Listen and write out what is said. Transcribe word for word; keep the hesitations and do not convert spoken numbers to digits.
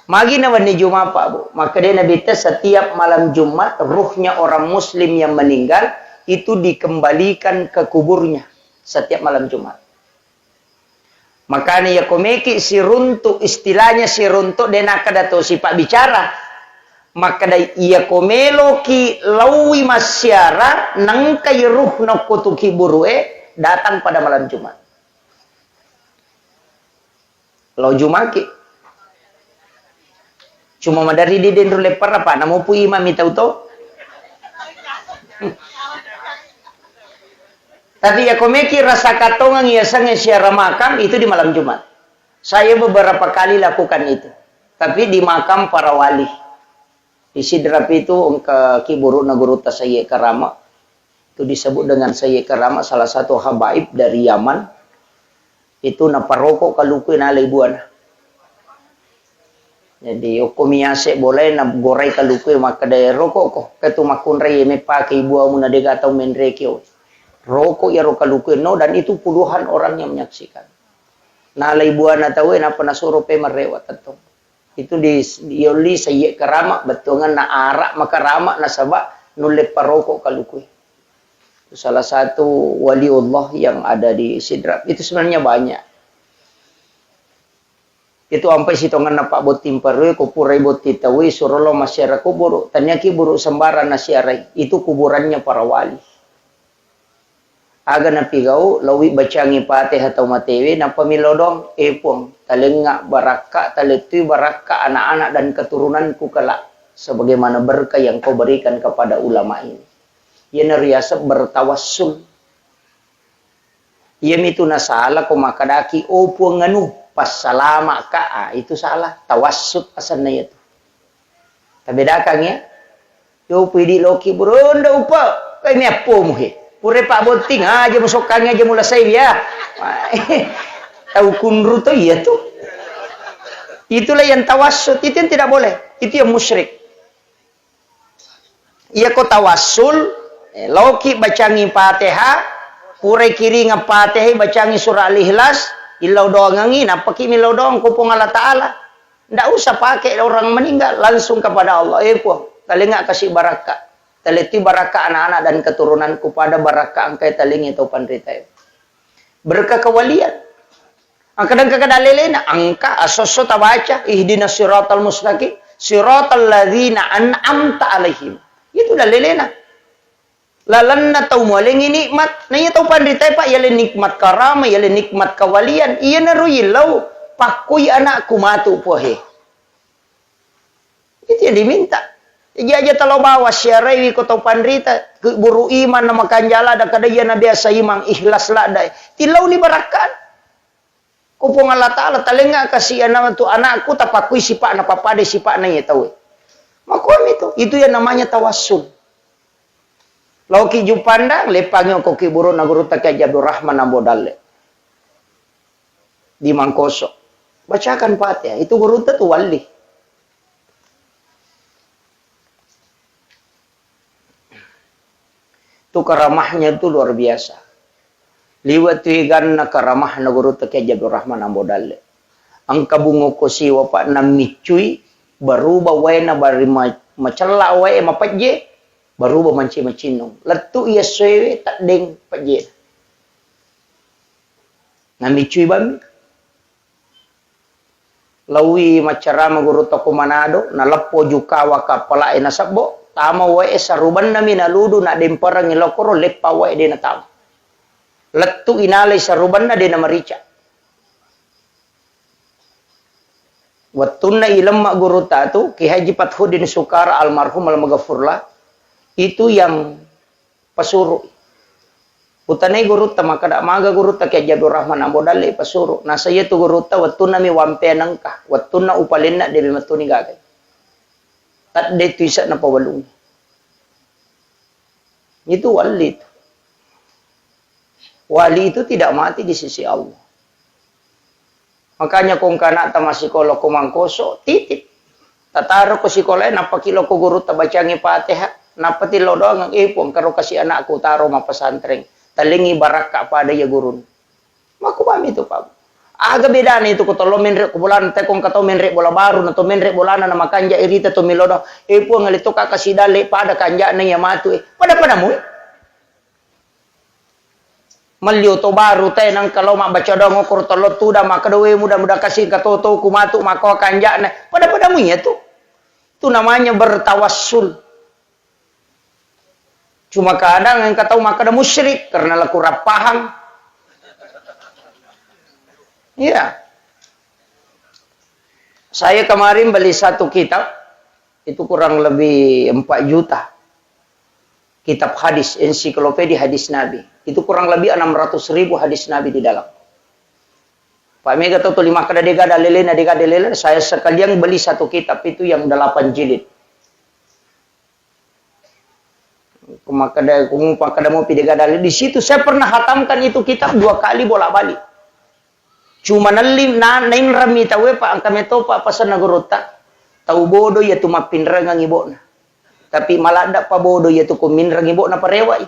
Magi na wenni Jumat, Pak, Bu? Makkeda Nabitta, setiap malam Jumat, ruhnya orang muslim yang meninggal itu dikembalikan ke kuburnya setiap malam Jumat. Makanya, iya ko meki siruntuk, istilahnya siruntuk, de nakkeda to sipabbicara. Makkeda, iya ko meloki laui massiara, nengkai ruh nokko tu kiburu'e, datang pada malam Jumat. Lao Jumaki. Cuma maderri di denru lepperra, Pak, namupu imami tau to. Tapi iya ko meki rasa katongeng iya sengnge siara makam itu di malam Jumat. Saya beberapa kali lakukan itu. Tapi di makam para wali. Di Sidrap itu engka kiburu'na Gurutta Sayyid Karama. Itu disebut dengan Sayyid Karama, salah satu habaib dari Yaman. Itu naparoko kalukue nalai buana. Jadi, okko miase bolae na gorai kalukue makkeda, "Rokok ko, ketu makkunrai mepake ibuamu na dega tau menreki o." Rokok iyaro kalukue no, dan itu puluhan orang yang menyaksikan. Nalai buana taue, napa nasuro pe marrewa tettong. Itu di, diolli Sayyid Karama, bettuanganna ara makarama nasaba nulle paroko kalukue. Itu salah satu waliullah yang ada di Sidrap. Itu sebenarnya banyak. Itu ampai sitonganna Pak Botting Parue, ko purai botting taue, suro lo massiara kuburu. Taniaki buru sembarang nasiarai. Itu kuburannya para wali. Aga napigau, laowi bacangi Fatihah tau matewe, nappa millau doang, "Eh Puang, talengnga barakka, talettui barakka anak-anak dan keturunanku kelak, sebagaimana berkah yang Kau berikan kepada ulama ini." Iyana riaseng bertawassul. Iyamitu nasala ko makkadaki, "Oh Puang anu, passalama'ka." Ah, itu salah. Tawassut asenna iyatu. Tabedakangngi, ya? Yo, pidi loki, bro, nda upa. Kai mi appomu he. Pura pa botting, aja musokkangi, aja mulasai ya. Tau kunru to iya tu. Itulah yang tawassut, itu yang tidak boleh. Itu yang musyrik. Iya ko tawassul, eh, loki bacangi Fatihah, purai kiringa Fatihah, bacangi surah Al-Ikhlas, illau doangangi, nappaki millau doang ko Puang Allah Ta'ala. Ndak usah pakai orang meninggal, langsung kepada Allah. Eh, Puang, talengnga kasi barakka. Taletti barakka anak-anak dan keturunanku pada barakka engkai talengngi tau panritae. Berkah kewalian. Engka dengka kada lelena, engka asosso tabaca, ihdinas siratal mustaqim, siratal ladzina an'amta alaihim. Itu dalelena. Lalenna tau mualengngi nikmat. Na iya tau panritae, Pak, yale nikmat karama, yale nikmat kawalian. Iyanaro yillau, pakkui anakku matu, Puahe. Itu yang diminta. Jaji aja talo bawa siaraiwi ko tau panrita, keburu iman na makanjala da kada iya na biasa iman ikhlas ladda. Tillauni barakkan. Ko Puang Allah Ta'ala, talengnga kasi ana tu anakku, tapakkui sipa'na, pappada sipa'na iya tauwe. Makomi tu, itu yang namanya tawassul. Laoki Juppandang, leppangi ko kiburuna gurutta Kiai Haji Abdul Rahman Ambo Dalle. Di Mangkoso. Bacakan Fatihah, itu gurutta tu wali. Itu karamahnya itu luar biasa. Liwa tu eganna karamahna gurutta Kiai Haji Abdul Rahman Ambo Dalle. Engka bungo ko siwa, Pak, nammiccui, baruba waena bari ma-, macella wae mapejje, baruba manci macinnung. Lettu iya essoewe teddeng pejje. Nammiccui bammi. Laowi maccarama gurutta ko Manado, naleppo jukawa kappala'e nasebbo, tama wae sarubannami naludu, naddemperengngi lokoro, leppa wae de natama. Lettu inalai sarubanna de namarica. Wettunna ilemma gurutta tu, Kiai Haji Fathuddin Sukara almarhum almaghfurlah, itu yang pasuru. Utanai gurutta makkeda, maga gurutta Kiai Haji Abdul Rahman Ambo Dalle pasuru. Nasa iya tu gurutta wettunna mi wampe nengka, wettunna upalenna de mettuni gagai. Tadde tu isa napawalung. Itu wali tu. Wali itu tidak mati di sisi Allah. Makanya ko engka anakta massikola ko Mangkoso, titip. Tataro ko sikolae, nappaki lao ko gurutta bacangi Fatihah, nappa tillau doang, "Eh, Puang, karo kasi anakku taro mappesantreng. Talengngi barakka pada iya gurun." Makkubami tu, Pak. Aga bedana itu ko tollo menre ko bolana, te ko engka tau menre bola baru, na to menre bolana na makanja irita to melodo. Eh, Puang, ale to ka kasi dalle pada kanjana iya matu, eh. Pada-pada mui. Melli oto baru te nangka lao mabbaca doang okor tollo tuda makkeda, "We, mudah-mudahan kasi engka to toku matu makko kanjana." Pada-pada mui iya tu. Itu namanya bertawassul. Cuma kadang engka tau makkeda musyrik karena laku rappahang. Iya. Saya kemarin beli satu kitab, itu kurang lebih empat juta. Kitab hadis, ensiklopedia hadis Nabi. Itu kurang lebih enam ratus ribu hadis Nabi di dalam. Pak Mega tau tuli makkeda dega dalilena, dega dalilena, saya sekalian beli satu kitab itu yang delapan jilid. Ku makkeda, ku makkeda mopi dega dalil. Di situ saya pernah hatamkan itu kitab dua kali bolak-balik. Cuma nelli, na, nainrami tauwe, Pak, engka meto, Pak, pasenna gurutta. Tau bodo iya tu mappinrengang ibo'na. Tapi maladda pa bodo iya tu ko minreng ibo'na parewai.